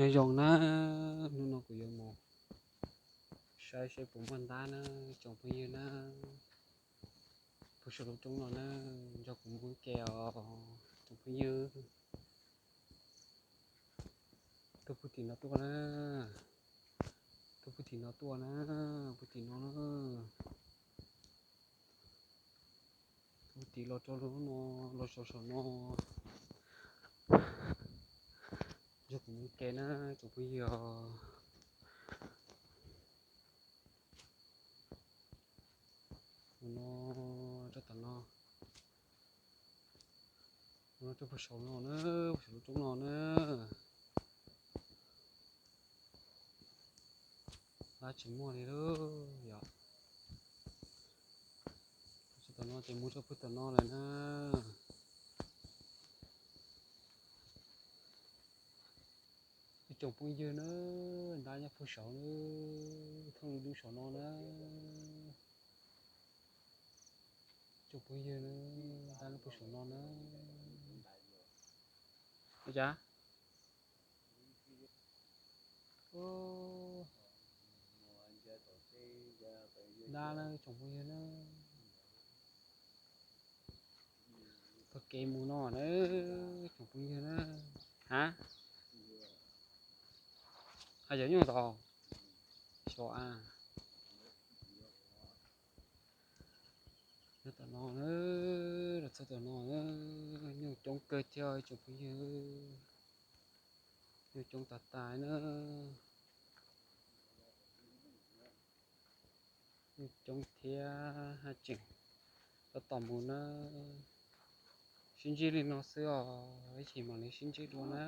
Nyob zoo na, hnub no kuv yuav mus saib seb puas muaj ntab na, tsoom phooj ywg na. Puag saum lub roob no na, nrog kuv mus ua ke os tsoom phooj ywg. Tuaj puag tim no tuaj na, tuaj puag tim no tuaj na, puag tim no na. Puag tim los rau lub no, los saum saum no. Nrog kuv mus ua ke na tsoom phooj ywg os. Mus no, rau tom no, mus no rau puag saum no na, puag saum lub roob no na. Ntab tsis muaj li lauj yom. Tsis tom no ces mus rau puag tom no lawm na. Ib tsoom phooj ywg na, ntab nyob puag saud na, thooj li dub saum no na. Tsoom phooj ywg na, ntab nyob puag saum no na. Ua cas? Ntab na tsoom phooj ywg na. Txoj kev mus no na, tsoom phooj ywg na. Ha, ha, yog nyuj tod, xyov a. Nyob tom no na, los txog tom no na, nyuj coob kawg thiab tsoom phooj ywg. Nyuj coob tas tas na. Nyuj coob thiab haj tseem tab tom mus na. Sib ntsib li no xwb os, ib chim mam li sib ntsib dua na.